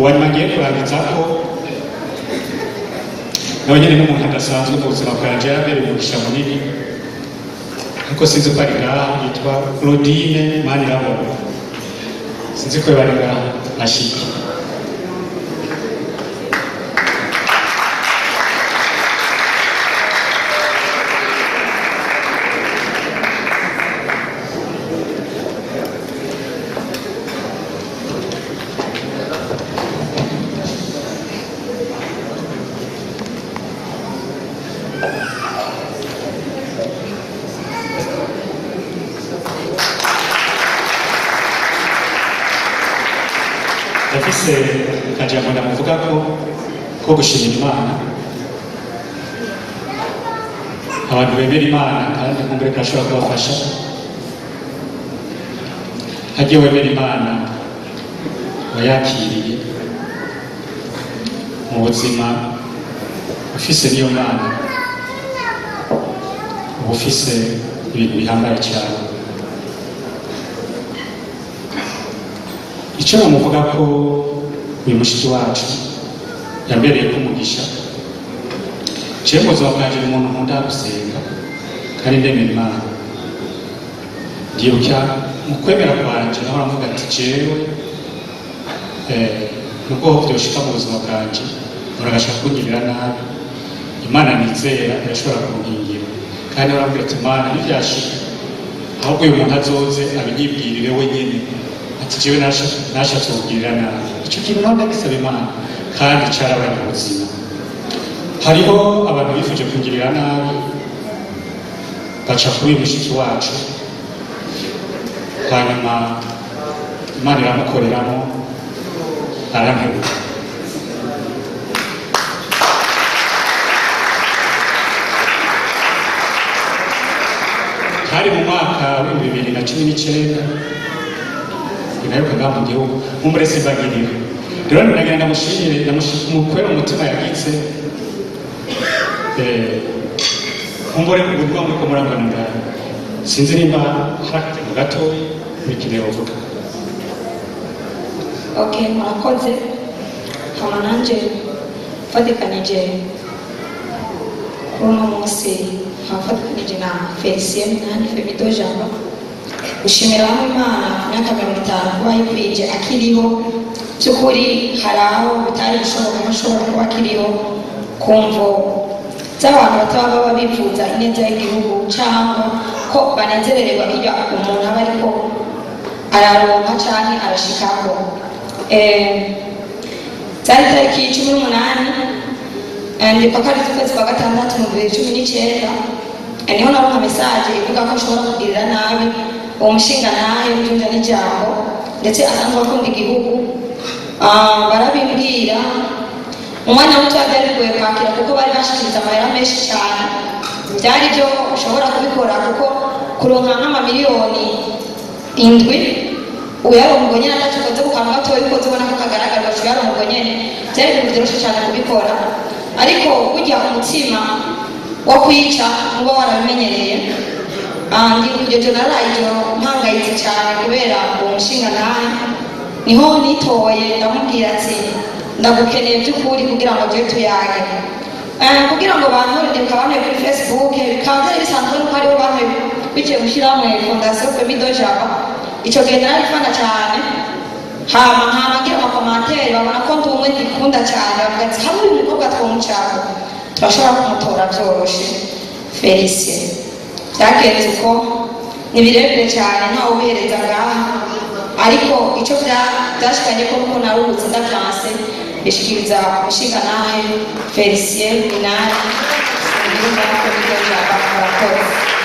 Uwanyuma ngiye kurangiza ko nawe nyine n'umuntu adasanzwe mu buzima bwanje, yarabereye umugisha munini, ariko sinzi ko ari ngaha, yitwa Claudine Manirabona. Sinzi ko bari ngaha, ashike. Ndafise akajambo ndamuvuga ko gushimira Imana. Abantu bemera Imana kandi nkumbure karashobora kubafasha. Hagiye wemera Imana wayakiriye mu buzima, ufise niyo Mana uba ufise ibintu bihambaye cyane. Icyo namuvuga ko uyu mushiki wacu yambereye ko umugisha, jewe mu buzima bwanjye ni umuntu nkunda gusenga kandi ndemera Imana. Ndibuka mu kwemera kwanje naho aravuga ati: "Jewe nubwo vyoshika mu buzima bwanje umuntu agashaka kungirira nabi, Imana nizera irashobora kunkingira." Kandi arambwira ati: "Imana ntivyashika, ahubwo uyu muntu azoze abinyibwirire wenyene ati jewe nashatse kugirira nabi." Ico kintu naho ndagisaba Imana kandi carabaye mu buzima. Hariho abantu bifuje kungirira nabi, baca kuri uyu mushiki wacu, hanyuma Imana iramukoreramo, arampebuka. Hari mu mwaka w'2019, inaheruka ngaha mu gihugu nkumbure simbagirira. Rero nagira ndamushimire kubera umutima yagize. Nkumbure ubu nibwo muriko murambona ngaha. Sinzi nimba hari akajambo gatoyi bikeneye uvuga. Ok, murakoze. Hama nanje mfatikanije kuri uno munsi, nkaba mfatikanije na Felicien Minani Femido Jambo gushimira hamwe Imana ku myaka 50 kuba yikwije akiriho. By'ukuri hari aho bitari gushoboka ko ashobora kuba akiriho ku mvo z'abantu bataba baba bifuza ineza y'igihugu cyangwa ko banezerererwa iyo umuntu aba ariko araronka canke arashikako. Zari tariki 18, ndibuka ko ari z'ukwezi kwa gatandatu mu 2019, niho naronka message ivuga ko ashobora kugirira nabi uwo mushingantahe w'ijunja n'ijambo, ndetse asanzwe akunda igihugu. Barabimbwira mu mwanya muto, byari bigoye kwakira kuko bari bashikiriza amahera menshi cyane. Byari byo ushobora kubikora kuko kuronka nk'amamiliyoni 7 uyaronka ubwo nyene, ataco ukoze ku kantu gatoya ukoze ubona ko kagaragara, ugaca uyaronka ubwo nyene, byari ibintu vyoroshe cyane kubikora. Ariko burya umutima wo kwica muba warabimenyereye. Ndibuka iryo joro naraye ijoro mpangayitse cyane kubera uwo mushingantahe. Niho nitoye ndamubwira ati: "Ndagukeneye by'ukuri kugira ngo tujye tuyage." Kugira ngo bantore, ndibuka bantoye kuri Facebook, bikaba byari bisanzwe nuko hariho bantoye biciye gushyirahamwe Fondation Femido Jaba. Icyo gihe nararifana cyane, hama nkama ngira ama commentaires, babona ko ndi umwe ndikunda cyane, bavuga ati: "Hamwe uyu mukobwa twomucako turashobora kumutora byoroshe." Felicien byagenze uko, ni birebire cyane, ntawe ubihereza ngaha, ariko icyo byashikanye ko nuko naruhutse ndavyanse bishikiriza umushingantahe Felicien Minani. Murakoze.